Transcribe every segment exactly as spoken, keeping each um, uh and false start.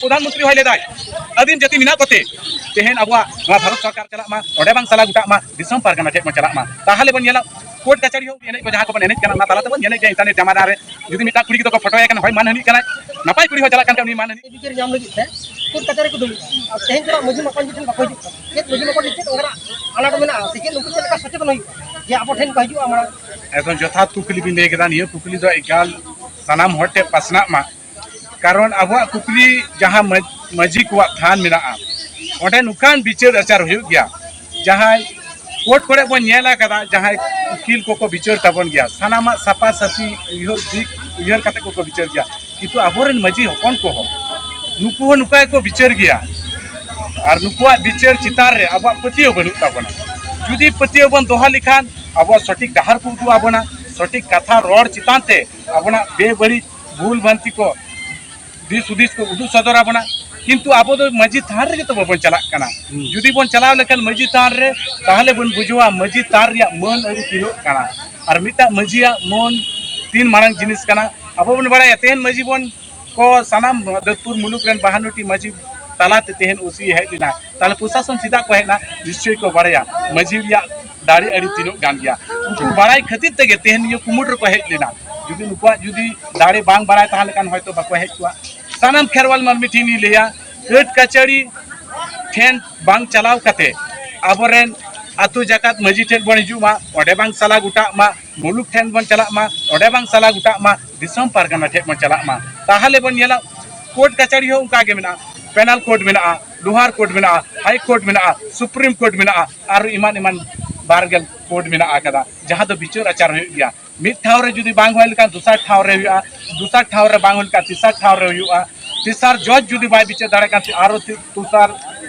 ᱯᱨᱚᱫᱷᱟᱱ ᱢᱚᱱᱛᱨᱤ ᱦᱚᱸᱭ ᱞᱟᱹᱭᱫᱟᱭ, ᱟᱹᱫᱤᱢ ᱡᱟᱹᱛᱤ ᱢᱮᱱᱟᱜ ᱠᱚᱛᱮ ᱛᱮᱦᱮᱧ ᱟᱵᱚᱣᱟᱜ ᱱᱚᱣᱟ ᱵᱷᱟᱨᱚᱛ ᱥᱚᱨᱠᱟᱨ ᱪᱟᱞᱟᱜ ᱢᱟ, ᱚᱸᱰᱮ ᱵᱟᱝ ᱥᱟᱞᱟ ᱜᱚᱴᱟᱜ ᱢᱟ, ᱫᱤᱥᱚᱢ ᱯᱟᱨᱜᱟᱱᱟ ᱴᱷᱮᱱ ᱵᱚᱱ ᱪᱟᱞᱟᱜ ᱢᱟ᱾ ᱛᱟᱦᱚᱞᱮ ᱵᱚᱱ ᱧᱮᱞᱟ ᱠᱳᱨᱴ ᱠᱟᱪᱷᱟᱨᱤ ᱦᱚᱸ ᱮᱱᱮᱡ ᱠᱚ ᱡᱟᱦᱟᱸ ᱠᱚᱵᱚᱱ ᱮᱱᱮᱡ ᱠᱟᱱᱟ, ᱚᱱᱟ ᱛᱟᱞᱟ ᱛᱮᱵᱚᱱ ᱧᱮᱞᱮᱫ ᱜᱮᱭᱟ ᱤᱱᱴᱟᱨᱱᱮᱴ ᱡᱟᱢᱟᱱᱟ ᱨᱮ᱾ ᱡᱩᱫᱤ ᱢᱤᱫᱴᱟᱝ ᱠᱩᱲᱤ ᱜᱤᱫᱽᱨᱟᱹ ᱠᱚ ᱯᱷᱳᱴᱳᱭᱮ ᱠᱟᱱᱟ, ᱦᱳᱭ ᱢᱟᱱᱦᱟᱹᱱᱤᱜ ᱠᱟᱱᱟᱭ, ᱱᱟᱯᱟᱭ ᱠᱩᱲᱤ ᱦᱚᱸ ᱪᱟᱞᱟᱜ ᱠᱟᱱ ᱠᱷᱟᱱ ᱩᱱᱤ ᱢᱟᱱᱦᱟᱹᱱᱤ᱾ ᱵᱤᱪᱟᱹᱨ ᱧᱟᱢ ᱞᱟᱹᱜᱤᱫ ᱛᱮ ᱠᱳᱨᱴ ᱠᱟᱪᱷᱟᱨᱤ ᱠᱚ ᱫᱩᱲᱩᱵ ᱠᱟᱱᱟ᱾ ᱟᱨ ᱛᱮᱦᱮᱧ ᱪᱮᱫᱟᱜ ᱢᱟᱹᱡᱷᱤ ᱢᱟᱯᱟᱱᱡᱤ ᱴᱷᱮᱱ ᱵᱟᱠᱚ ᱦᱤᱡᱩᱜ ᱠᱟᱱᱟ? ᱪᱮᱫ ᱢᱟᱹᱡᱷᱤ ᱢᱟᱯᱟᱱᱡᱤ ᱪᱮᱫ ᱚᱱᱠᱟᱱᱟᱜ ᱟᱱᱟᱴ ᱢᱮᱱᱟᱜᱼᱟ? ᱥᱮ ᱪᱮᱫ ᱩᱱᱠᱩ ᱪᱮᱫ ᱞᱮᱠᱟ ᱥᱚᱪᱮᱛᱚᱱ ᱦᱩᱭᱩᱜᱼᱟ ᱡᱮ ᱟᱵᱚ ᱴᱷᱮᱱ ᱠᱚ ᱦᱤᱡᱩᱜᱼᱟ ᱢᱟᱲᱟᱝ? ᱮᱠᱫᱚᱢ ᱡᱚᱛᱷᱟᱛ ᱠᱩᱠᱞᱤ ᱵᱤᱱ ᱞᱟᱹᱭ ᱠᱮᱫᱟ᱾ ᱱᱤᱭᱟᱹ ᱠᱩᱠᱞᱤ ᱫᱚ ᱮᱠᱟᱞ ᱥᱟᱱᱟᱢ ᱦᱚᱲ ᱴᱷᱮᱱ ᱯᱟᱥᱱᱟᱜ ᱢᱟ, ᱠᱟᱨᱚᱱ ᱟᱵᱚᱣᱟᱜ ᱠᱩᱠᱞᱤ ᱡᱟᱦᱟᱸ ᱢᱟᱹ-, ᱢᱟᱹᱡᱷᱤ ᱠᱚᱣᱟᱜ ᱛᱷᱟᱱ ᱢᱮᱱᱟᱜᱼᱟ, ᱚᱸᱰᱮ ᱱᱚᱝᱠᱟᱱ ᱵᱤᱪᱟᱹᱨ ᱟᱪᱟᱨ ᱦᱩᱭᱩᱜ ᱜᱮᱭᱟ᱾ ᱡᱟᱦᱟᱸᱭ ᱠᱳᱨᱴ ᱠᱚᱨᱮ ᱵᱚᱱ ᱧᱮᱞ ᱟᱠᱟᱫᱟ, ᱡᱟᱦᱟᱸᱭ ᱩᱠᱤᱞ ᱠᱚᱠᱚ ᱵᱤᱪᱟᱹᱨ ᱛᱟᱵᱚᱱ ᱜᱮᱭᱟ, ᱥᱟᱱᱟᱢᱟᱜ ᱥᱟᱯᱷᱟ ᱥᱟᱹᱯᱷᱤ ᱩᱭᱦᱟᱹᱨ ᱫᱤᱠ ᱩᱭᱦᱟᱹᱨ ᱠᱟᱛᱮ ᱠᱚᱠᱚ ᱵᱤᱪᱟᱹᱨ ᱜᱮᱭᱟ᱾ ᱠᱤᱱᱛᱩ ᱟᱵᱚᱨᱮᱱ ᱢᱟᱹᱡᱷᱤ ᱦᱚᱯᱚᱱ ᱠᱚᱦᱚᱸ, ᱱᱩᱠᱩ ᱦᱚᱸ ᱱᱚᱝᱠᱟ ᱜᱮᱠᱚ ᱵᱤᱪᱟᱹᱨ ᱜᱮᱭᱟ᱾ ᱟᱨ ᱱᱩᱠᱩᱣᱟᱜ ᱵᱤᱪᱟᱹᱨ ᱪᱮᱛᱟᱱ ᱨᱮ ᱟᱵᱚᱣᱟᱜ ᱯᱟᱹᱛᱭᱟᱹᱣ ᱵᱟᱹᱱᱩᱜ ᱛᱟᱵᱚᱱᱟ᱾ ᱡᱩᱫᱤ ᱯᱟᱹᱛᱭᱟᱹᱣ ᱵᱚᱱ ᱫᱚᱦᱚ ᱞᱮᱠᱷᱟᱱ, ᱟᱵᱚᱣᱟᱜ ᱥᱚᱴᱷᱤᱠ ᱰᱟᱦᱟᱨ ᱠᱚ ᱩᱫᱩᱜ ᱟᱵᱚᱱᱟ, ᱥᱚᱴᱷᱤᱠ ᱠᱟᱛᱷᱟ ᱨᱚᱲ ᱪᱮᱛᱟᱱ ᱛᱮ ᱟᱵᱚᱱᱟᱜ ᱵᱮᱵᱟᱹᱲᱤᱡ ᱵᱷᱩᱞ ᱵᱷᱟᱱᱛᱤ ᱠᱚ, ᱫᱤᱥ ᱦᱩᱫᱤᱥ ᱠᱚ ᱩᱫᱩᱜ ᱥᱚᱫᱚᱨ ᱟᱵᱚᱱᱟ᱾ ᱠᱤᱱᱛᱩ ᱟᱵᱚ ᱫᱚ ᱢᱟᱹᱡᱷᱤ ᱛᱷᱟᱱ ᱨᱮᱜᱮ ᱛᱚ ᱵᱟᱵᱚᱱ ᱪᱟᱞᱟᱜ ᱠᱟᱱᱟ᱾ ᱦᱩᱸ᱾ ᱡᱩᱫᱤ ᱵᱚᱱ ᱪᱟᱞᱟᱣ ᱞᱮᱠᱷᱟᱱ ᱢᱟᱹᱡᱷᱤ ᱛᱷᱟᱱ ᱨᱮ, ᱛᱟᱦᱚᱞᱮ ᱵᱚᱱ ᱵᱩᱡᱷᱟᱹᱣᱟ ᱢᱟᱹᱡᱷᱤ ᱛᱷᱟᱱ ᱨᱮᱭᱟᱜ ᱢᱟᱹᱱ ᱟᱹᱰᱤ ᱛᱤᱱᱟᱹᱜ ᱠᱟᱱᱟ᱾ ᱟᱨ ᱢᱤᱫᱴᱟᱝ ᱢᱟᱹᱡᱷᱤᱭᱟᱜ ᱢᱟᱹᱱ ᱛᱤᱱ ᱢᱟᱨᱟᱝ ᱡᱤᱱᱤᱥ ᱠᱟᱱᱟ᱾ ᱟᱵᱚ ᱵᱚᱱ ᱵᱟᱲᱟᱭᱟ, ᱛᱮᱦᱮᱧ ᱢᱟᱹᱡᱷᱤ ᱵᱚᱱ ᱠᱚ ᱥᱟᱱᱟᱢ ᱫᱟᱹᱛᱯᱩᱨ ᱢᱩᱞᱩᱠ ᱨᱮᱱ ᱵᱟᱦᱟᱱᱱᱚ ᱴᱤ ᱢᱟᱹᱡᱷᱤ ᱛᱟᱞᱟᱛᱮ ᱛᱮᱦᱮᱧ ᱳᱥᱤ ᱦᱮᱡ ᱞᱮᱱᱟ᱾ ᱛᱟᱦᱚᱞᱮ ᱯᱨᱚᱥᱟᱥᱚᱱ ᱪᱮᱫᱟᱜ ᱠᱚ ᱦᱮᱡ ᱮᱱᱟ? ᱱᱤᱥᱪᱚᱭ ᱠᱚ ᱵᱟᱲᱟᱭᱟ ᱢᱟᱹᱡᱷᱤ ᱨᱮᱭᱟᱜ ᱫᱟᱲᱮ ᱟᱹᱰᱤ ᱛᱤᱱᱟᱹᱜ ᱜᱟᱱ ᱜᱮᱭᱟ᱾ ᱩᱱᱠᱩ ᱵᱟᱲᱟᱭ ᱠᱷᱟᱹᱛᱤᱨ ᱛᱮᱜᱮ ᱛᱮᱦᱮᱧ ᱱᱤᱭᱟᱹ ᱠᱩᱢᱩᱴ ᱨᱮᱠᱚ ᱦᱮᱡ ᱞᱮᱱᱟ᱾ ᱡᱩᱫᱤ ᱱᱩᱠᱩᱣᱟᱜ ᱡᱩᱫᱤ ᱫᱟᱲᱮ ᱵᱟᱝ ᱵᱟᱲᱟᱭ ᱛᱟᱦᱮᱸ ᱞᱮᱠᱷᱟᱱ ᱦᱚᱭᱛᱳ ᱵᱟᱠᱚ ᱦᱮᱡ ᱠᱚᱜᱼᱟ᱾ ᱥᱟᱱᱟᱢ ᱠᱷᱮᱨᱣᱟᱞ ᱢᱟᱹᱱᱢᱤ ᱴᱷᱮᱱ ᱤᱧ ᱞᱟᱹᱭᱟ, ᱠᱳᱨᱴ ᱠᱟᱪᱷᱟᱹᱨᱤ ᱴᱷᱮᱱ ᱵᱟᱝ ᱪᱟᱞᱟᱣ ᱠᱟᱛᱮ ᱟᱵᱚᱨᱮᱱ ᱟᱹᱛᱩ ᱡᱟᱠᱟᱛ ᱢᱟᱹᱡᱷᱤ ᱴᱷᱮᱱ ᱵᱚᱱ ᱦᱤᱡᱩᱜ ᱢᱟ, ᱚᱸᱰᱮ ᱵᱟᱝ ᱥᱟᱞᱟ ᱜᱚᱴᱟᱜ ᱢᱟ, ᱢᱩᱞᱩᱠ ᱴᱷᱮᱱ ᱵᱚᱱ ᱪᱟᱞᱟᱜ ᱢᱟ, ᱚᱸᱰᱮ ᱵᱟᱝ ᱥᱟᱞᱟ ᱜᱚᱴᱟᱜ ᱢᱟ, ᱫᱤᱥᱚᱢ ᱯᱟᱨᱜᱟᱱᱟ ᱴᱷᱮᱱ ᱵᱚᱱ ᱪᱟᱞᱟᱜ ᱢᱟ᱾ ᱛᱟᱦᱚᱞᱮ ᱵᱚᱱ ᱧᱮᱞᱟ ᱠᱳᱨᱴ ᱠᱟᱪᱷᱟᱹᱨᱤ ᱦᱚᱸ ᱚᱱᱠᱟ ᱜᱮ ᱢᱮᱱᱟᱜᱼᱟ, ᱯᱮᱱᱟᱞ ᱠᱳᱨᱴ ᱢᱮᱱᱟᱜᱼᱟ, ᱞᱳᱣᱟᱨ ᱠᱳᱨᱴ ᱢᱮᱱᱟᱜᱼᱟ, ᱦᱟᱭ ᱠᱳᱨᱴ ᱢᱮᱱᱟᱜᱼᱟ, ᱥᱩᱯᱨᱤᱢ ᱠᱳᱨᱴ ᱢᱮᱱᱟᱜᱼᱟ, ᱟᱨ ᱮᱢᱟᱱ ᱮᱢᱟᱱ ᱵᱟᱨᱜᱮᱞ ᱠᱳᱨᱴ ᱢᱮᱱᱟᱜ ᱟᱠᱟᱫᱟ, ᱡᱟᱦᱟᱸ ᱫᱚ ᱵᱤᱪᱟᱹᱨ ᱟᱪᱟᱨ ᱦᱩᱭᱩᱜ ᱜᱮᱭᱟ᱾ ᱢᱤᱫ ᱴᱷᱟᱶ ᱨᱮ ᱡᱩᱫᱤ ᱵᱟᱝ ᱦᱩᱭ ᱞᱮᱱᱠᱷᱟᱱ ᱫᱚᱥᱟᱨ ᱴᱷᱟᱶ ᱨᱮ ᱦᱩᱭᱩᱜᱼᱟ, ᱫᱚᱥᱟᱨ ᱴᱷᱟᱶ ᱨᱮ ᱵᱟᱝ ᱦᱩᱭ ᱞᱮᱱᱠᱷᱟᱱ ᱛᱮᱥᱟᱨ ᱴᱷᱟᱶ ᱨᱮ ᱦᱩᱭᱩᱜᱼᱟ, ᱛᱮᱥᱟᱨ ᱡᱚᱡᱽ ᱡᱩᱫᱤ ᱵᱟᱭ ᱵᱤᱪᱟᱹᱨ ᱫᱟᱲᱮᱭᱟᱜ ᱠᱷᱟᱱ ᱟᱨᱚ ᱛᱮ-, ᱫᱚᱥᱟᱨ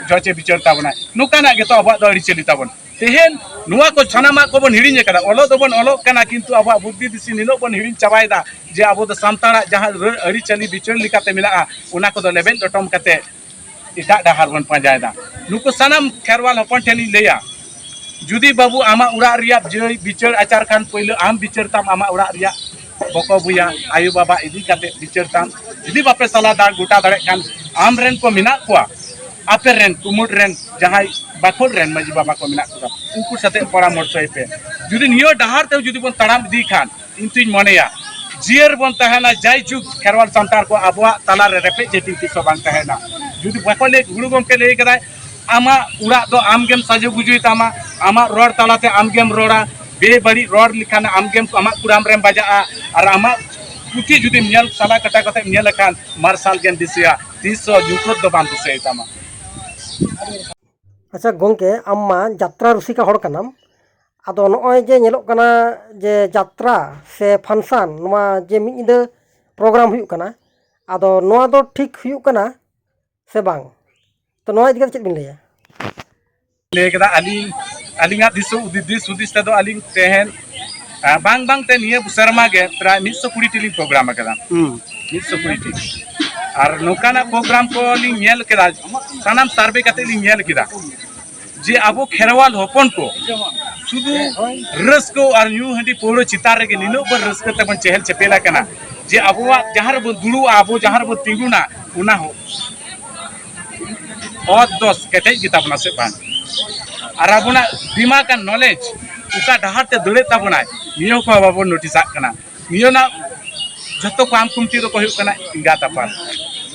ᱡᱚᱡᱽ ᱮ ᱵᱤᱪᱟᱹᱨ ᱛᱟᱵᱚᱱᱟᱭ᱾ ᱱᱚᱝᱠᱟᱱᱟᱜ ᱜᱮᱛᱚ ᱟᱵᱚᱣᱟᱜ ᱫᱚ ᱟᱹᱨᱤᱪᱟᱹᱞᱤ ᱛᱟᱵᱚᱱ᱾ ᱛᱮᱦᱮᱧ ᱱᱚᱣᱟ ᱠᱚ ᱥᱟᱱᱟᱢᱟᱜ ᱠᱚᱵᱚᱱ ᱦᱤᱲᱤᱧ ᱟᱠᱟᱫᱟ᱾ ᱚᱞᱚᱜ ᱫᱚᱵᱚᱱ ᱚᱞᱚᱜ ᱠᱟᱱᱟ, ᱠᱤᱱᱛᱩ ᱟᱵᱚᱣᱟᱜ ᱵᱩᱫᱽᱫᱷᱤ ᱫᱤᱥᱤ ᱱᱤᱱᱟᱹᱜ ᱵᱚᱱ ᱦᱤᱲᱤᱧ ᱪᱟᱵᱟᱭᱮᱫᱟ ᱡᱮ ᱟᱵᱚ ᱫᱚ ᱥᱟᱱᱛᱟᱲᱟᱜ ᱡᱟᱦᱟᱸ ᱨᱟᱹ-, ᱟᱹᱨᱤᱪᱟᱹᱞᱤ ᱵᱤᱪᱟᱹᱨ ᱞᱮᱠᱟᱛᱮ ᱢᱮᱱᱟᱜᱼᱟ, ᱚᱱᱟ ᱠᱚᱫᱚ ᱞᱮᱵᱮᱫ ᱞᱚᱴᱚᱢ ᱠᱟᱛᱮ ᱮᱴᱟᱜ ᱰᱟᱦᱟᱨ ᱵᱚᱱ ᱯᱟᱸᱡᱟᱭᱮᱫᱟ᱾ ᱱᱩᱠᱩ ᱥᱟᱱᱟᱢ ᱠᱷᱮᱨᱣᱟᱞ ᱦᱚᱯᱚᱱ ᱴᱷᱮᱱ ᱤᱧ ᱞᱟᱹᱭᱟ, ᱡᱩᱫᱤ ᱵᱟᱹᱵᱩ ᱟᱢᱟᱜ ᱚᱲᱟᱜ ᱨᱮᱭᱟᱜ ᱡᱟᱹᱭ ᱵᱤᱪᱟᱹᱨ ᱟᱪᱟᱨ ᱠᱷᱟᱱ, ᱯᱳᱭᱞᱳ ᱟᱢ ᱵᱤᱪᱟᱹᱨ ᱛᱟᱢ ᱟᱢᱟᱜ ᱚᱲᱟᱜ ᱨᱮᱭᱟᱜ, ᱵᱚᱠᱚ ᱵᱚᱭᱟ ᱟᱭᱳ ᱵᱟᱵᱟ ᱤᱫᱤ ᱠᱟᱛᱮ ᱵᱤᱪᱟᱹᱨ ᱛᱟᱢ᱾ ᱡᱩᱫᱤ ᱵᱟᱯᱮ ᱥᱟᱞᱟ ᱫᱟᱲᱮ ᱜᱚᱴᱟ ᱫᱟᱲᱮᱭᱟᱜ ᱠᱷᱟᱱ, ᱟᱢ ᱨᱮᱱ ᱠᱚ ᱢᱮᱱᱟᱜ ᱠᱚᱣᱟ, ᱟᱯᱮ ᱨᱮᱱ ᱠᱩᱢᱩᱴ ᱨᱮᱱ ᱡᱟᱦᱟᱸᱭ ᱵᱟᱠᱷᱳᱞ ᱨᱮᱱ ᱢᱟᱹᱡᱷᱤ ᱵᱟᱵᱟ ᱠᱚ ᱢᱮᱱᱟᱜ ᱠᱚᱣᱟ, ᱩᱱᱠᱩ ᱥᱟᱛᱮ ᱯᱚᱨᱟᱢᱚᱨᱥᱚᱭ ᱯᱮ᱾ ᱡᱩᱫᱤ ᱱᱤᱭᱟᱹ ᱰᱟᱦᱟᱨ ᱛᱮ ᱡᱩᱫᱤ ᱵᱚᱱ ᱛᱟᱲᱟᱢ ᱤᱫᱤ ᱠᱷᱟᱱ, ᱤᱧ ᱛᱩᱧ ᱢᱚᱱᱮᱭᱟ ᱡᱤᱭᱟᱹᱲ ᱵᱚᱱ ᱛᱟᱦᱮᱱᱟ, ᱡᱟᱭᱡᱩᱜᱽ ᱠᱷᱮᱨᱣᱟᱞ ᱥᱟᱱᱛᱟᱲ ᱠᱚ ᱟᱵᱚᱣᱟᱜ ᱛᱟᱞᱟᱨᱮ ᱨᱮᱯᱮᱡ ᱪᱟᱹᱴᱤ ᱛᱤᱥ ᱦᱚᱸ ᱵᱟᱝ ᱛᱟᱦᱮᱱᱟ᱾ ᱡᱩᱫᱤ ᱵᱟᱠᱚ ᱞᱟᱹᱭ, ᱜᱩᱨᱩ ᱜᱚᱢᱠᱮ ᱞᱟᱹᱭ ᱠᱟᱫᱟᱭ, ᱟᱢᱟᱜ ᱚᱲᱟᱜ ᱫᱚ ᱟᱢᱜᱮᱢ ᱥᱟᱡᱟᱣ ᱜᱩᱡᱩᱭ ᱛᱟᱢᱟ, ᱟᱢᱟᱜ ᱨᱚᱲ ᱛᱟᱞᱟᱛᱮ ᱟᱢᱜᱮᱢ ᱨᱚᱲᱟ, ᱵᱮᱵᱟᱹᱲᱤᱡ ᱨᱚᱲ ᱞᱮᱠᱷᱟᱱ ᱟᱢᱜᱮᱢ ᱟᱢᱟᱜ ᱠᱩᱲᱟᱢ ᱨᱮᱢ ᱵᱟᱡᱟᱜᱼᱟ, ᱟᱨ ᱟᱢᱟᱜ ᱯᱩᱛᱷᱤ ᱡᱩᱫᱤᱢ ᱧᱮᱞ ᱥᱟᱞᱟ ᱠᱟᱴᱟ ᱠᱟᱛᱮᱢ ᱧᱮᱞ ᱞᱮᱠᱷᱟᱱ ᱢᱟᱨᱥᱟᱞ ᱜᱮᱢ ᱫᱤᱥᱟᱹᱭᱟ, ᱛᱤᱥ ᱦᱚᱸ ᱧᱩᱛᱟᱹᱛ ᱫᱚ ᱵᱟᱢ ᱫᱤᱥᱟᱹᱭ ᱛᱟᱢᱟ᱾ ᱟᱪᱪᱷᱟ ᱜᱚᱢᱠᱮ, ᱟᱢ ᱢᱟ ᱡᱟᱛᱨᱟ ᱨᱩᱥᱤᱠᱟ ᱦᱚᱲ ᱠᱟᱱᱟᱢ, ᱟᱫᱚ ᱱᱚᱜᱼᱚᱭ ᱡᱮ ᱧᱮᱞᱚᱜ ᱠᱟᱱᱟ ᱡᱮ ᱡᱟᱛᱨᱟ ᱥᱮ ᱯᱷᱟᱱᱥᱟᱱ, ᱱᱚᱣᱟ ᱡᱮ ᱢᱤᱫ ᱧᱤᱫᱟᱹ ᱯᱨᱳᱜᱨᱟᱢ ᱦᱩᱭᱩᱜ ᱠᱟᱱᱟ, ᱟᱫᱚ ᱱᱚᱣᱟ ᱫᱚ ᱴᱷᱤᱠ ᱦᱩᱭᱩᱜ ᱠᱟᱱᱟ ᱥᱮ ᱵᱟᱝ? ᱛᱚ ᱱᱚᱣᱟ ᱤᱫᱤ ᱠᱟᱛᱮ ᱪᱮᱫ ᱵᱤᱱ ᱞᱟᱹᱭᱟ? ᱞᱟᱹᱭ ᱠᱮᱫᱟ, ᱟᱹᱞᱤᱧ, ᱟᱹᱞᱤᱧᱟᱜ ᱫᱤᱥ ᱦᱩᱫᱤᱥ, ᱫᱤᱥ ᱦᱩᱫᱤᱥ ᱛᱮᱫᱚ ᱟᱹᱞᱤᱧ ᱛᱮᱦᱮᱧ, ᱟᱨ ᱵᱟᱝ ᱵᱟᱝ ᱛᱮ ᱱᱤᱭᱟᱹ ᱥᱮᱨᱢᱟ ᱜᱮ ᱯᱨᱟᱭ ᱢᱤᱫᱥᱚ ᱠᱩᱲᱤ ᱴᱤ ᱞᱤᱧ ᱯᱨᱳᱜᱨᱟᱢ ᱟᱠᱟᱫᱟ᱾ ᱦᱩᱸ᱾ ᱢᱤᱫᱥᱚ ᱠᱩᱲᱤ ᱴᱤ᱾ ᱟᱨ ᱱᱚᱝᱠᱟᱱᱟᱜ ᱯᱨᱳᱜᱨᱟᱢ ᱠᱚ ᱞᱤᱧ ᱧᱮᱞ ᱠᱮᱫᱟ, ᱥᱟᱱᱟᱢ ᱥᱟᱨᱵᱷᱮ ᱠᱟᱛᱮ ᱞᱤᱧ ᱧᱮᱞ ᱠᱮᱫᱟ ᱡᱮ ᱟᱵᱚ ᱠᱷᱮᱨᱣᱟᱞ ᱦᱚᱯᱚᱱ ᱠᱚ ᱥᱩᱫᱷᱩ ᱨᱟᱹᱥᱠᱟᱹ ᱟᱨ ᱧᱩ ᱦᱟᱺᱰᱤ ᱯᱟᱹᱣᱨᱟᱹ ᱪᱮᱛᱟᱱ ᱨᱮᱜᱮ ᱱᱤᱱᱟᱹᱜ ᱵᱚᱱ ᱨᱟᱹᱥᱠᱟᱹ ᱛᱮᱵᱚᱱ ᱪᱮᱦᱮᱞ ᱪᱮᱯᱮᱞ ᱟᱠᱟᱱᱟ ᱡᱮ ᱟᱵᱚᱣᱟᱜ ᱡᱟᱦᱟᱸ ᱨᱮᱵᱚᱱ ᱫᱩᱲᱩᱵᱼᱟ, ᱟᱵᱚ ᱡᱟᱦᱟᱸ ᱨᱮᱵᱚᱱ ᱛᱤᱸᱜᱩᱱᱟ, ᱚᱱᱟ ᱦᱚᱸ ᱚᱛ ᱫᱚ ᱠᱮᱴᱮᱡ ᱜᱮᱛᱟ ᱵᱚᱱᱟ ᱥᱮ ᱵᱟᱝ? ᱟᱨ ᱟᱵᱚᱱᱟᱜ ᱫᱤᱢᱟᱜᱽ ᱟᱨ ᱱᱚᱞᱮᱡᱽ ᱚᱠᱟ ᱰᱟᱦᱟᱨ ᱛᱮ ᱫᱟᱹᱲᱮᱫ ᱛᱟᱵᱚᱱᱟᱭ, ᱱᱤᱭᱟᱹ ᱠᱚ ᱵᱟᱵᱚᱱ ᱱᱳᱴᱤᱥᱟᱜ ᱠᱟᱱᱟ᱾ ᱱᱤᱭᱟᱹ ᱨᱮᱱᱟᱜ ᱡᱷᱚᱛᱚ ᱠᱷᱚᱱ ᱠᱷᱩᱱᱴᱤ ᱫᱚᱠᱚ ᱦᱩᱭᱩᱜ ᱠᱟᱱᱟ ᱮᱸᱜᱟᱛ ᱟᱯᱟᱛ᱾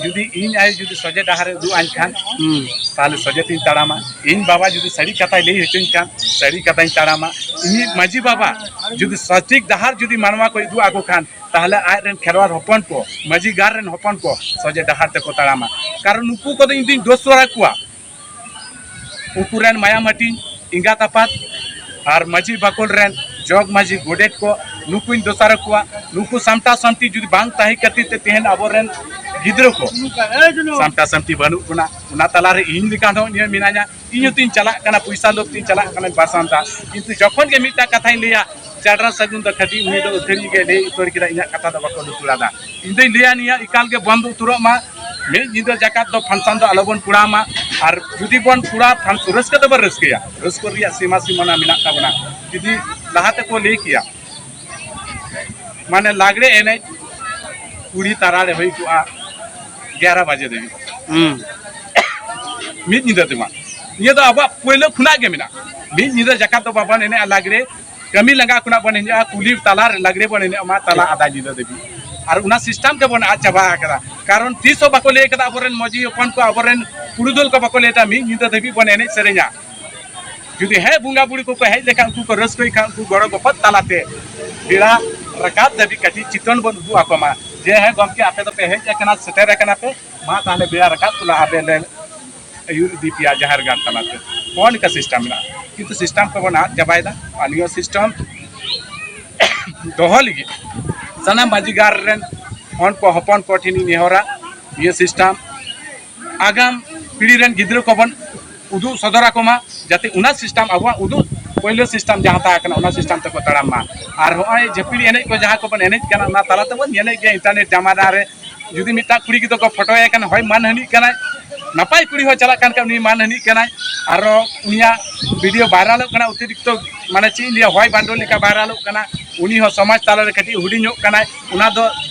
ᱡᱩᱫᱤ ᱤᱧ ᱟᱭᱳ ᱡᱩᱫᱤ ᱥᱚᱡᱷᱮ ᱰᱟᱦᱟᱨᱮ ᱩᱫᱩᱜ ᱟᱹᱧ ᱠᱷᱟᱱ, ᱦᱩᱸ᱾ ᱛᱟᱦᱞᱮ ᱥᱚᱡᱷᱮ ᱛᱤᱧ ᱛᱟᱲᱟᱢᱟ᱾ ᱤᱧ ᱵᱟᱵᱟ ᱡᱩᱫᱤ ᱥᱟᱹᱨᱤ ᱠᱟᱛᱷᱟᱭ ᱞᱟᱹᱭ ᱦᱚᱪᱚᱧ ᱠᱷᱟᱱ, ᱥᱟᱹᱨᱤ ᱠᱟᱛᱷᱟᱧ ᱛᱟᱲᱟᱢᱟ᱾ ᱤᱧᱤᱡ ᱢᱟᱹᱡᱷᱤ ᱵᱟᱵᱟ ᱡᱩᱫᱤ ᱥᱚᱴᱷᱤᱠ ᱰᱟᱦᱟᱨ ᱡᱩᱫᱤ ᱢᱟᱱᱣᱟ ᱠᱚ ᱩᱫᱩᱜ ᱟᱠᱚ ᱠᱷᱟᱱ, ᱛᱟᱦᱞᱮ ᱟᱡ ᱨᱮᱱ ᱠᱷᱮᱨᱣᱟᱲ ᱦᱚᱯᱚᱱ ᱠᱚ, ᱢᱟᱹᱡᱷᱤ ᱜᱟᱲ ᱨᱮᱱ ᱦᱚᱯᱚᱱ ᱠᱚ ᱥᱚᱡᱷᱮ ᱰᱟᱦᱟᱨ ᱛᱮᱠᱚ ᱛᱟᱲᱟᱢᱟ᱾ ᱠᱟᱨᱚᱱ ᱱᱩᱠᱩ ᱠᱚᱫᱚ ᱤᱧ ᱫᱩᱧ ᱫᱳᱥ ᱟᱠᱚᱣᱟ᱾ ᱩᱱᱠᱩ ᱨᱮᱱ ᱢᱟᱭᱟᱢ ᱦᱟᱹᱴᱤᱧ ᱮᱸᱜᱟᱛ ᱟᱯᱟᱛ ᱟᱨ ᱢᱟᱹᱡᱷᱤ ᱵᱟᱠᱷᱳᱞ ᱨᱮᱱ ᱡᱚᱜᱽ ᱢᱟᱹᱡᱷᱤ ᱜᱚᱰᱮᱛ ᱠᱚ, ᱱᱩᱠᱩᱧ ᱫᱳᱥᱟᱨ ᱟᱠᱚᱣᱟ᱾ ᱱᱩᱠᱩ ᱥᱟᱢᱴᱟ ᱥᱟᱢᱴᱤ ᱡᱩᱫᱤ ᱵᱟᱝ ᱛᱟᱦᱮᱸ ᱠᱷᱟᱹᱛᱤᱨ ᱛᱮ ᱛᱮᱦᱮᱧ ᱟᱵᱚᱨᱮᱱ ᱜᱤᱫᱽᱨᱟᱹ ᱠᱚ ᱥᱟᱢᱴᱟ ᱥᱟᱢᱴᱤ ᱵᱟᱹᱱᱩᱜ ᱵᱚᱱᱟ, ᱚᱱᱟ ᱛᱟᱞᱟᱨᱮ ᱤᱧ ᱞᱮᱠᱟ ᱦᱚᱸ ᱤᱧ ᱦᱚᱸ ᱢᱤᱱᱟᱹᱧᱟ᱾ ᱤᱧ ᱦᱚᱸᱛᱤᱧ ᱪᱟᱞᱟᱜ ᱠᱟᱱᱟ, ᱯᱚᱭᱥᱟ ᱞᱳᱵᱷ ᱛᱤᱧ ᱪᱟᱞᱟᱜ ᱠᱟᱱᱟ ᱵᱟᱥᱟᱱᱛᱟ, ᱠᱤᱱᱛᱩ ᱡᱚᱠᱷᱚᱱ ᱜᱮ ᱢᱤᱫᱴᱟᱝ ᱠᱟᱛᱷᱟᱧ ᱞᱟᱹᱭᱟ, ᱪᱟᱰᱨᱟ ᱥᱟᱹᱜᱩᱱ ᱫᱚ ᱠᱷᱟᱹᱴᱤ ᱩᱱᱤ ᱫᱚ ᱟᱹᱛᱷᱟᱹᱲᱤ ᱜᱮ ᱞᱟᱹᱭ ᱩᱛᱟᱹᱨ ᱠᱮᱫᱟ, ᱤᱧᱟᱹᱜ ᱠᱟᱛᱷᱟ ᱫᱚ ᱵᱟᱠᱚ ᱞᱩᱛᱩᱨ ᱟᱫᱟ᱾ ᱤᱧ ᱫᱚᱧ ᱞᱟᱹᱭᱟ ᱱᱤᱭᱟᱹ ᱮᱠᱟᱞ ᱜᱮ ᱵᱚᱱᱫ ᱩᱛᱟᱹᱨᱚᱜ ᱢᱟ᱾ ᱢᱤᱫ ᱧᱤᱫᱟᱹ ᱡᱟᱠᱟᱛ ᱫᱚ ᱯᱷᱟᱱᱥᱟᱱ ᱫᱚ ᱟᱞᱚᱵᱚᱱ ᱠᱚᱨᱟᱣ ᱢᱟ᱾ ᱟᱨ ᱡᱩᱫᱤ ᱵᱚᱱ ᱠᱚᱨᱟᱣ ᱯᱷᱟᱱ-, ᱨᱟᱹᱥᱠᱟᱹ ᱫᱚᱵᱚᱱ ᱨᱟᱹᱥᱠᱟᱹᱭᱟ, ᱨᱟᱹᱥᱠᱟᱹ ᱨᱮᱭᱟᱜ ᱥᱤᱢᱟ ᱥᱤᱢᱟᱹᱱᱟ ᱢᱮᱱᱟᱜ ᱛᱟᱵᱚᱱᱟ᱾ ᱡᱩᱫᱤ ᱞᱟᱦᱟ ᱛᱮᱠᱚ ᱞᱟᱹᱭ ᱠᱮᱭᱟ, ᱢᱟᱱᱮ ᱞᱟᱜᱽᱲᱮ ᱮᱱᱮᱡ ᱠᱩᱲᱤ ᱛᱟᱨᱟ ᱨᱮ ᱦᱩᱭ ᱠᱚᱜᱼᱟ ᱮᱜᱟᱨᱚ ᱵᱟᱡᱮ ᱫᱷᱟᱹᱵᱤᱡ᱾ ᱦᱩᱸ᱾ ᱢᱤᱫ ᱧᱤᱫᱟᱹ ᱛᱮᱢᱟ᱾ ᱱᱤᱭᱟᱹ ᱫᱚ ᱟᱵᱚᱣᱟᱜ ᱯᱳᱭᱞᱳ ᱠᱷᱚᱱᱟᱜ ᱜᱮ ᱢᱮᱱᱟᱜᱼᱟ᱾ ᱢᱤᱫ ᱧᱤᱫᱟᱹ ᱡᱟᱠᱟᱛ ᱫᱚ ᱵᱟᱵᱚᱱ ᱮᱱᱮᱡᱼᱟ ᱞᱟᱜᱽᱲᱮ, ᱠᱟᱹᱢᱤ ᱞᱟᱸᱜᱟ ᱠᱷᱚᱱᱟᱜ ᱵᱚᱱ ᱮᱱᱮᱡᱼᱟ, ᱠᱩᱞᱦᱤ ᱛᱟᱞᱟ ᱨᱮ ᱞᱟᱜᱽᱲᱮ ᱵᱚᱱ ᱮᱱᱮᱡᱼᱟ, ᱢᱟ ᱛᱟᱞᱟ ᱟᱫᱷᱟ ᱧᱤᱫᱟᱹ ᱫᱷᱟᱹᱵᱤᱡ᱾ ᱟᱨ ᱚᱱᱟ system ᱜᱮᱵᱚᱱ ᱟᱫ ᱪᱟᱵᱟ ᱟᱠᱟᱫᱟ᱾ ᱠᱟᱨᱚᱱ ᱛᱤᱥ ᱦᱚᱸ ᱵᱟᱠᱚ ᱞᱟᱹᱭ ᱟᱠᱟᱫᱟ ᱟᱵᱚᱨᱮᱱ ᱢᱟᱹᱡᱷᱤ ᱦᱚᱯᱚᱱ ᱠᱚ, ᱟᱵᱚᱨᱮᱱ ᱯᱩᱨᱩᱫᱷᱩᱞ ᱠᱚ ᱵᱟᱠᱚ ᱞᱟᱹᱭ ᱮᱫᱟ ᱢᱤᱫ ᱧᱤᱫᱟᱹ ᱫᱷᱟᱹᱵᱤᱡ ᱵᱚᱱ ᱮᱱᱮᱡ ᱥᱮᱨᱮᱧᱟ᱾ ᱡᱩᱫᱤ ᱦᱮᱸ ᱵᱚᱸᱜᱟ ᱵᱩᱨᱩ ᱠᱚᱠᱚ ᱦᱮᱡ ᱞᱮᱠᱷᱟᱱ ᱩᱱᱠᱩ ᱠᱚ ᱨᱟᱹᱥᱠᱟᱹᱭ ᱠᱷᱟᱱ ᱩᱱᱠᱩ ᱜᱚᱲᱚ ᱜᱚᱯᱚᱲ ᱛᱟᱞᱟᱛᱮ ᱵᱮᱲᱟ ᱨᱟᱠᱟᱵ ᱫᱷᱟᱹᱵᱤᱡ ᱠᱟᱹᱴᱤᱡ ᱪᱤᱛᱚᱱ ᱵᱚᱱ ᱩᱫᱩᱜ ᱟᱠᱚ ᱢᱟ᱾ ᱡᱮ ᱦᱮᱸ ᱜᱚᱢᱠᱮ ᱟᱯᱮ ᱫᱚᱯᱮ ᱦᱮᱡ ᱟᱠᱟᱱᱟ, ᱥᱮᱴᱮᱨ ᱟᱠᱟᱱᱟ ᱯᱮ, ᱢᱟ ᱛᱟᱦᱞᱮ ᱵᱮᱲᱟ ᱨᱟᱠᱟᱵ ᱛᱚᱨᱟ ᱟᱯᱮ ᱞᱮ ᱟᱹᱭᱩᱨ ᱤᱫᱤ ᱯᱮᱭᱟ ᱡᱟᱦᱮᱨ ᱜᱟᱲ ᱛᱟᱞᱟᱛᱮ᱾ ᱱᱚᱜᱼᱚ ᱱᱚᱝᱠᱟ system ᱢᱮᱱᱟᱜᱼᱟ, ᱠᱤᱱᱛᱩ system ᱠᱚᱵᱚᱱ ᱟᱫ ᱪᱟᱵᱟᱭᱮᱫᱟ᱾ ᱟᱨ ᱱᱤᱭᱟᱹ system ᱫᱚᱦᱚ ᱞᱟᱹᱜᱤᱫ ᱥᱟᱱᱟᱢ ᱢᱟᱹᱡᱷᱤ ᱜᱟᱲ ᱨᱮᱱ ᱦᱚᱱ ᱠᱚ, ᱦᱚᱯᱚᱱ ᱠᱚ ᱴᱷᱮᱱ ᱤᱧ ᱱᱮᱦᱚᱨᱟ, ᱱᱤᱭᱟᱹ system ᱟᱜᱟᱢ ᱯᱤᱲᱦᱤ ᱨᱮᱱ ᱜᱤᱫᱽᱨᱟᱹ ᱠᱚᱵᱚᱱ ᱩᱫᱩᱜ ᱥᱚᱫᱚᱨ ᱟᱠᱚ ᱢᱟ, ᱡᱟᱛᱮ ᱚᱱᱟ system, ᱟᱵᱚᱣᱟᱜ ᱩᱫᱩᱜ ᱯᱳᱭᱞᱳ system ᱡᱟᱦᱟᱸ ᱛᱟᱦᱮᱸ ᱠᱟᱱᱟ, ᱚᱱᱟ system ᱛᱮᱠᱚ ᱛᱟᱲᱟᱢ ᱢᱟ᱾ ᱟᱨ ᱦᱚᱸᱜᱼᱚᱭ ᱡᱷᱟᱹᱯᱤᱲ ᱮᱱᱮᱡ ᱠᱚ ᱡᱟᱦᱟᱸ ᱠᱚᱵᱚᱱ ᱮᱱᱮᱡ ᱠᱟᱱᱟ, ᱚᱱᱟ ᱛᱟᱞᱟ ᱛᱮᱵᱚᱱ ᱧᱮᱞᱮᱫ ᱜᱮᱭᱟ internet ᱡᱟᱢᱟᱱᱟ ᱨᱮ, ᱡᱩᱫᱤ ᱢᱤᱫᱴᱟᱝ ᱠᱩᱲᱤ ᱜᱤᱫᱽᱨᱟᱹ ᱠᱚ ᱯᱷᱳᱴᱳᱭᱮ ᱠᱟᱱᱟ, ᱦᱚᱭ ᱢᱟᱱᱦᱟᱹᱱᱤᱜ ᱠᱟᱱᱟᱭ, ᱱᱟᱯᱟᱭ ᱠᱩᱲᱤ ᱦᱚᱸ ᱪᱟᱞᱟᱜ ᱠᱟᱱ ᱠᱷᱟᱱ ᱩᱱᱤ ᱢᱟᱱᱦᱟᱹᱱᱤᱜ ᱠᱟᱱᱟᱭ, ᱟᱨᱚ ᱩᱱᱤᱭᱟᱜ video ᱵᱷᱟᱭᱨᱟᱞᱚᱜ ᱠᱟᱱᱟ, ᱚᱛᱤᱨᱤᱠᱛᱚ ᱢᱟᱱᱮ ᱪᱮᱫ ᱤᱧ ᱞᱟᱹᱭᱟ, ᱦᱚᱭ ᱵᱷᱟᱱᱰᱚ ᱞᱮᱠᱟ ᱵᱷᱟᱭᱨᱟᱞᱚᱜ ᱠᱟᱱᱟ, ᱩᱱᱤ ᱦᱚᱸ ᱥᱚᱢᱟᱡᱽ ᱛᱟᱞᱟᱨᱮ ᱠᱟᱹᱴᱤᱡ ᱦᱩᱰᱤᱧᱚᱜ ᱠᱟᱱᱟᱭ᱾ ᱚᱱᱟ ᱫᱚ,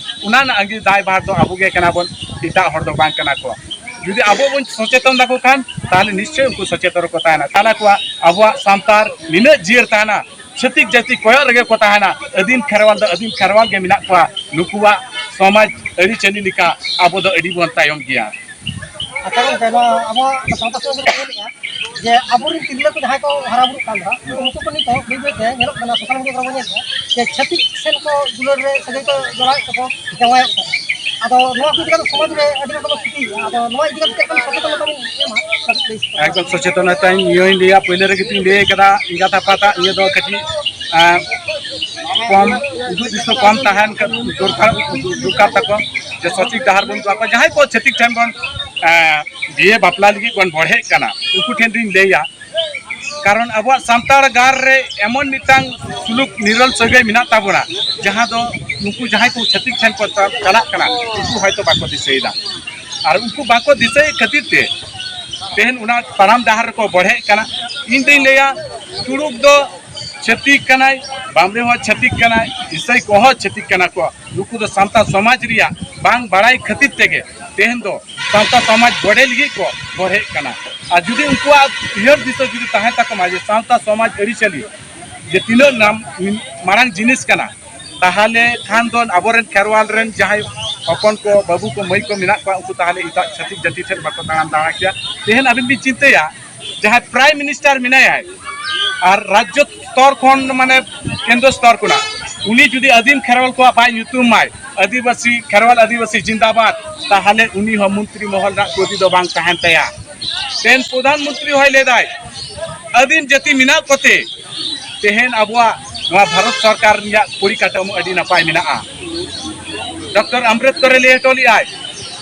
ᱚᱱᱟ ᱨᱮᱱᱟᱜ ᱟᱹᱜᱤ ᱫᱟᱭᱵᱷᱟᱨ ᱫᱚ ᱟᱵᱚ ᱜᱮ ᱠᱟᱱᱟ ᱵᱚᱱ, ᱮᱴᱟᱜ ᱦᱚᱲ ᱫᱚ ᱵᱟᱝ ᱠᱟᱱᱟ ᱠᱚ᱾ ᱡᱩᱫᱤ ᱟᱵᱚ ᱵᱚᱱ ᱥᱚᱪᱮᱛᱚᱱ ᱫᱟᱠᱚ ᱠᱷᱟᱱ, ᱛᱟᱦᱞᱮ ᱱᱤᱥᱪᱚᱭ ᱩᱱᱠᱩ ᱥᱚᱪᱮᱛᱚᱱ ᱨᱮᱠᱚ ᱛᱟᱦᱮᱱᱟ᱾ ᱛᱟᱦᱞᱮ ᱠᱚᱣᱟ ᱟᱵᱚᱣᱟᱜ ᱥᱟᱱᱛᱟᱲ ᱱᱤᱱᱟᱹᱜ ᱡᱤᱭᱟᱹᱲ ᱛᱟᱦᱮᱱᱟ, ᱪᱷᱟᱹᱛᱤᱠ ᱡᱟᱹᱛᱤ ᱠᱚᱭᱚᱜ ᱨᱮᱜᱮ ᱠᱚ ᱛᱟᱦᱮᱱᱟ᱾ ᱟᱹᱫᱤᱢ ᱠᱷᱮᱨᱣᱟᱞ ᱫᱚ ᱟᱹᱫᱤᱢ ᱠᱷᱮᱨᱣᱟᱞ ᱜᱮ ᱢᱮᱱᱟᱜ ᱠᱚᱣᱟ᱾ ᱱᱩᱠᱩᱣᱟᱜ ᱥᱚᱢᱟᱡᱽ ᱟᱹᱨᱤᱪᱟᱹᱞᱤ ᱞᱮᱠᱟ ᱟᱵᱚ ᱫᱚ ᱟᱹᱰᱤ ᱵᱚᱱ ᱛᱟᱭᱚᱢ ᱜᱮᱭᱟ᱾ ᱟᱪᱪᱷᱟ ᱜᱚᱢᱠᱮ, ᱱᱚᱣᱟ ᱟᱵᱚᱣᱟᱜ ᱥᱟᱶᱛᱟ ᱥᱚᱢᱟᱡᱽ ᱨᱮ ᱧᱮᱞᱮᱜᱼᱟ ᱡᱮ ᱟᱵᱚᱨᱮᱱ ᱛᱤᱨᱞᱟᱹ ᱠᱚ ᱡᱟᱦᱟᱸᱭ ᱠᱚ ᱦᱟᱨᱟ ᱵᱩᱨᱩᱜ ᱠᱟᱱ ᱫᱚ ᱦᱟᱸᱜ, ᱩᱱᱠᱩ ᱠᱚ ᱱᱤᱛᱚᱜ ᱵᱟᱹᱭ ᱵᱟᱹᱭ ᱛᱮ ᱧᱮᱞᱚᱜ ᱠᱟᱱᱟ, social media ᱠᱚᱨᱮ ᱵᱚᱱ ᱧᱮᱞᱮᱜᱼᱟ ᱡᱮ ᱪᱷᱟᱹᱛᱤᱠ ᱥᱮᱫ ᱠᱚ ᱫᱩᱞᱟᱹᱲ ᱨᱮ ᱥᱟᱹᱜᱟᱹᱭ ᱠᱚ ᱡᱚᱲᱟᱣᱮᱫ ᱛᱟᱠᱚ, ᱡᱟᱶᱟᱭᱚᱜ ᱠᱟᱱᱟ᱾ ᱟᱫᱚ ᱱᱚᱣᱟ ᱠᱚ ᱤᱫᱤ ᱠᱟᱛᱮ ᱥᱚᱢᱟᱡᱽ ᱨᱮ ᱟᱹᱰᱤ ᱨᱚᱠᱚᱢ ᱠᱷᱚᱛᱤ ᱦᱩᱭᱩᱜᱼᱟ᱾ ᱟᱫᱚ ᱱᱚᱣᱟ ᱤᱫᱤ ᱠᱟᱛᱮ ᱪᱮᱫ ᱞᱮᱠᱟᱱ ᱥᱚᱪᱮᱛᱚᱱ ᱞᱮᱠᱟ ᱵᱤᱱ ᱮᱢᱟ, ᱠᱟᱹᱴᱤᱡ ᱞᱟᱹᱭ ᱥᱚᱫᱚᱨ᱾ ᱮᱠᱫᱚᱢ ᱥᱚᱪᱮᱛᱚᱱ ᱛᱟᱭ ᱱᱤᱭᱟᱹᱧ ᱞᱟᱹᱭᱟ, ᱯᱳᱭᱞᱳ ᱨᱮᱜᱮ ᱛᱤᱧ ᱞᱟᱹᱭ ᱠᱟᱫᱟ, ᱮᱸᱜᱟᱛ ᱟᱯᱟᱛᱟᱜ ᱱᱤᱭᱟᱹ ᱫᱚ ᱠᱟᱹᱴᱤᱡ, ᱮᱸ, ᱠᱚᱢ, ᱩᱫᱩᱜ ᱫᱤᱥᱟᱹ ᱠᱚᱢ ᱛᱟᱦᱮᱱ ᱠᱟ-, ᱫᱚᱨᱠᱟᱨ, ᱫᱚᱨᱠᱟᱨ ᱛᱟᱠᱚ, ᱡᱮ ᱥᱚᱴᱷᱤᱠ ᱰᱟᱦᱟᱨ ᱵᱚᱱ ᱩᱫᱩᱜ ᱟᱠᱚᱣᱟ᱾ ᱡᱟᱦᱟᱸᱭ ᱠᱚ ᱪᱷᱟᱹᱛᱤᱠ ᱴᱷᱮᱱ ᱵᱚᱱ, ᱮᱸ, ᱵᱤᱭᱮ ᱵᱟᱯᱞᱟ ᱞᱟᱹᱜᱤᱫ ᱵᱚᱱ ᱵᱚᱲᱦᱮᱜ ᱠᱟᱱᱟ, ᱩᱱᱠᱩ ᱴᱷᱮᱱ ᱫᱚᱧ ᱞᱟᱹᱭᱟ, ᱠᱟᱨᱚᱱ ᱟᱵᱚᱣᱟᱜ ᱥᱟᱱᱛᱟᱲ ᱜᱟᱲ ᱨᱮ ᱮᱢᱚᱱ ᱢᱤᱫᱴᱟᱝ ᱥᱩᱞᱩᱠ ᱱᱤᱨᱚᱞ ᱥᱟᱹᱜᱟᱹᱭ ᱢᱮᱱᱟᱜ ᱛᱟᱵᱚᱱᱟ, ᱡᱟᱦᱟᱸ ᱫᱚ ᱱᱩᱠᱩ ᱡᱟᱦᱟᱸᱭ ᱠᱚ ᱪᱷᱟᱹᱛᱤᱠ ᱴᱷᱮᱱ ᱠᱚ ᱪᱟ-, ᱪᱟᱞᱟᱜ ᱠᱟᱱᱟ, ᱩᱱᱠᱩ ᱦᱚᱭᱛᱳ ᱵᱟᱠᱚ ᱫᱤᱥᱟᱹᱭᱮᱫᱟ᱾ ᱟᱨ ᱩᱱᱠᱩ ᱵᱟᱠᱚ ᱫᱤᱥᱟᱹᱭᱮᱫ ᱠᱷᱟᱹᱛᱤᱨ ᱛᱮ ᱛᱮᱦᱮᱧ ᱚᱱᱟ ᱛᱟᱲᱟᱢ ᱰᱟᱦᱟᱨ ᱨᱮᱠᱚ ᱵᱚᱲᱦᱮᱜ ᱠᱟᱱᱟ᱾ ᱤᱧ ᱫᱩᱧ ᱞᱟᱹᱭᱟ, ᱛᱩᱲᱩᱠ ᱫᱚ ᱪᱷᱟᱹᱛᱤᱠ ᱠᱟᱱᱟᱭ, ᱵᱟᱢᱵᱽᱲᱮ ᱦᱚᱸ ᱪᱷᱟᱹᱛᱤᱠ ᱠᱟᱱᱟᱭ, ᱤᱥᱟᱹᱭ ᱠᱚᱦᱚᱸ ᱪᱷᱟᱹᱛᱤᱠ ᱠᱟᱱᱟ ᱠᱚ᱾ ᱱᱩᱠᱩ ᱫᱚ ᱥᱟᱶᱛᱟ ᱥᱚᱢᱟᱡᱽ ᱨᱮᱭᱟᱜ ᱵᱟᱝ ᱵᱟᱲᱟᱭ ᱠᱷᱟᱹᱛᱤᱨ ᱛᱮᱜᱮ ᱛᱮᱦᱮᱧ ᱫᱚ ᱥᱟᱶᱛᱟ ᱥᱚᱢᱟᱡᱽ ᱵᱚᱰᱮ ᱞᱟᱹᱜᱤᱫ ᱠᱚ ᱦᱚᱨᱦᱮᱫ ᱠᱟᱱᱟ᱾ ᱟᱨ ᱡᱩᱫᱤ ᱩᱱᱠᱩᱣᱟᱜ ᱩᱭᱦᱟᱹᱨ ᱫᱤᱥᱟᱹ ᱡᱩᱫᱤ ᱛᱟᱦᱮᱸ ᱛᱟᱠᱚ ᱢᱟ ᱡᱮ ᱥᱟᱶᱛᱟ ᱥᱚᱢᱟᱡᱽ ᱟᱹᱨᱤᱪᱟᱹᱞᱤ ᱡᱮ ᱛᱤᱱᱟᱹᱜ ᱱᱟᱢ-, ᱢᱟᱨᱟᱝ ᱡᱤᱱᱤᱥ ᱠᱟᱱᱟ, ᱛᱟᱦᱚᱞᱮ ᱠᱷᱟᱱ ᱫᱚ ᱟᱵᱚᱨᱮᱱ ᱠᱷᱮᱨᱣᱟᱞ ᱨᱮᱱ ᱡᱟᱦᱟᱸᱭ ᱦᱚᱯᱚᱱ ᱠᱚ, ᱵᱟᱹᱵᱩ ᱠᱚ, ᱢᱟᱹᱭ ᱠᱚ ᱢᱮᱱᱟᱜ ᱠᱚᱣᱟ, ᱩᱱᱠᱩ ᱛᱟᱦᱚᱞᱮ ᱮᱴᱟᱜ ᱪᱷᱟᱹᱛᱤᱠ ᱡᱟᱹᱛᱤ ᱴᱷᱮᱱ ᱵᱟᱠᱚ ᱫᱟᱬᱟᱱ ᱫᱟᱬᱟ ᱠᱮᱭᱟ᱾ ᱛᱮᱦᱮᱧ ᱟᱵᱤᱱ ᱵᱤᱱ ᱪᱤᱱᱛᱟᱹᱭᱟ, ᱡᱟᱦᱟᱸᱭ ᱯᱨᱟᱭᱤᱢ ᱢᱤᱱᱤᱥᱴᱟᱨ ᱢᱮᱱᱟᱭᱟ ᱟᱨ ᱨᱟᱡᱽᱡᱚ ᱥᱛᱚᱨ ᱠᱷᱚᱱ, ᱢᱟᱱᱮ ᱠᱮᱱᱫᱨᱚ ᱥᱛᱚᱨ ᱠᱷᱚᱱᱟᱜ, ᱩᱱᱤ ᱡᱩᱫᱤ ᱟᱹᱫᱤᱢ ᱠᱷᱮᱨᱣᱟᱞ ᱠᱚᱣᱟᱜ ᱵᱟᱭ ᱧᱩᱛᱩᱢ ᱢᱟᱭ, ᱟᱹᱫᱤᱵᱟᱹᱥᱤ, ᱠᱷᱮᱨᱣᱟᱞ ᱟᱹᱫᱤᱵᱟᱹᱥᱤ ᱡᱤᱱᱫᱟᱵᱟᱫ, ᱛᱟᱦᱚᱞᱮ ᱩᱱᱤ ᱦᱚᱸ ᱢᱚᱱᱛᱨᱤ ᱢᱚᱦᱚᱞ ᱨᱮᱱᱟᱜ ᱜᱚᱫᱤ ᱫᱚ ᱵᱟᱝ ᱛᱟᱦᱮᱱ ᱛᱟᱭᱟ᱾ ᱛᱮᱦᱮᱧ ᱯᱨᱚᱫᱷᱟᱱ ᱢᱚᱱᱛᱨᱤ ᱦᱚᱸᱭ ᱞᱟᱹᱭᱫᱟᱭ, ᱟᱹᱫᱤᱢ ᱡᱟᱹᱛᱤ ᱢᱮᱱᱟᱜ ᱠᱚᱛᱮ ᱛᱮᱦᱮᱧ ᱟᱵᱚᱣᱟᱜ ᱱᱚᱣᱟ ᱵᱷᱟᱨᱚᱛ ᱥᱚᱨᱠᱟᱨ ᱨᱮᱭᱟᱜ ᱯᱚᱨᱤᱠᱟᱴᱷᱟᱢᱳ ᱟᱹᱰᱤ ᱱᱟᱯᱟᱭ ᱢᱮᱱᱟᱜᱼᱟ᱾ ᱰᱚᱠᱴᱚᱨ ᱟᱢᱵᱮᱫᱠᱚᱨ ᱮ ᱞᱟᱹᱭ ᱦᱚᱴᱚ ᱞᱮᱫᱟᱭ,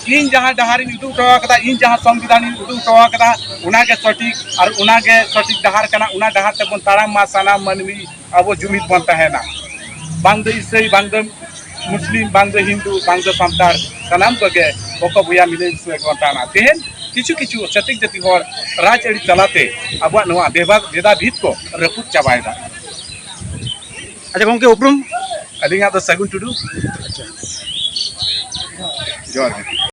ᱤᱧ ᱡᱟᱦᱟᱸ ᱰᱟᱦᱟᱨᱤᱧ ᱩᱫᱩᱜ ᱦᱚᱴᱚ ᱟᱠᱟᱫᱟ, ᱤᱧ ᱡᱟᱦᱟᱸ ᱥᱚᱝᱵᱤᱫᱷᱟᱱᱤᱧ ᱩᱫᱩᱜ ᱦᱚᱴᱚ ᱟᱠᱟᱫᱟ, ᱚᱱᱟᱜᱮ ᱥᱚᱴᱷᱤᱠ ᱟᱨ ᱚᱱᱟᱜᱮ ᱥᱚᱴᱷᱤᱠ ᱰᱟᱦᱟᱨ ᱠᱟᱱᱟ᱾ ᱚᱱᱟ ᱰᱟᱦᱟᱨ ᱛᱮᱵᱚᱱ ᱛᱟᱲᱟᱢ ᱢᱟ ᱥᱟᱱᱟᱢ ᱢᱟᱹᱱᱢᱤ, ᱟᱵᱚ ᱡᱩᱢᱤᱫ ᱵᱚᱱ ᱛᱟᱦᱮᱱᱟ᱾ ᱵᱟᱝ ᱫᱚ ᱤᱥᱟᱹᱭ, ᱵᱟᱝ ᱫᱚ ᱢᱩᱥᱞᱤᱢ, ᱵᱟᱝ ᱫᱚ ᱦᱤᱱᱫᱩ, ᱵᱟᱝ ᱫᱚ ᱥᱟᱱᱛᱟᱲ, ᱥᱟᱱᱟᱢ ᱠᱚᱜᱮ ᱵᱚᱠᱚ ᱵᱚᱭᱦᱟ ᱢᱤᱞᱟᱹᱭ ᱢᱤᱥᱮ ᱵᱚᱱ ᱛᱟᱦᱮᱱᱟ᱾ ᱛᱮᱦᱮᱧ ᱠᱤᱪᱷᱩ ᱠᱤᱪᱷᱩ ᱪᱷᱟᱹᱛᱤᱠ ᱡᱟᱹᱛᱤ ᱦᱚᱲ ᱨᱟᱡᱽᱟᱹᱨᱤ ᱛᱟᱞᱟᱛᱮ ᱟᱵᱚᱣᱟᱜ ᱱᱚᱣᱟ ᱵᱮᱵᱟᱫ, ᱵᱷᱮᱫᱟᱵᱷᱮᱫ ᱠᱚ ᱨᱟᱹᱯᱩᱫ ᱪᱟᱵᱟᱭᱮᱫᱟ᱾ ᱟᱪᱪᱷᱟ ᱜᱚᱢᱠᱮ, ᱩᱯᱨᱩᱢ? ᱟᱹᱞᱤᱧᱟᱜ ᱫᱚ ᱥᱟᱹᱜᱩᱱ ᱴᱩᱰᱩ᱾ ᱟᱪᱪᱷᱟ᱾ ᱡᱚᱦᱟᱨ ᱜᱮ᱾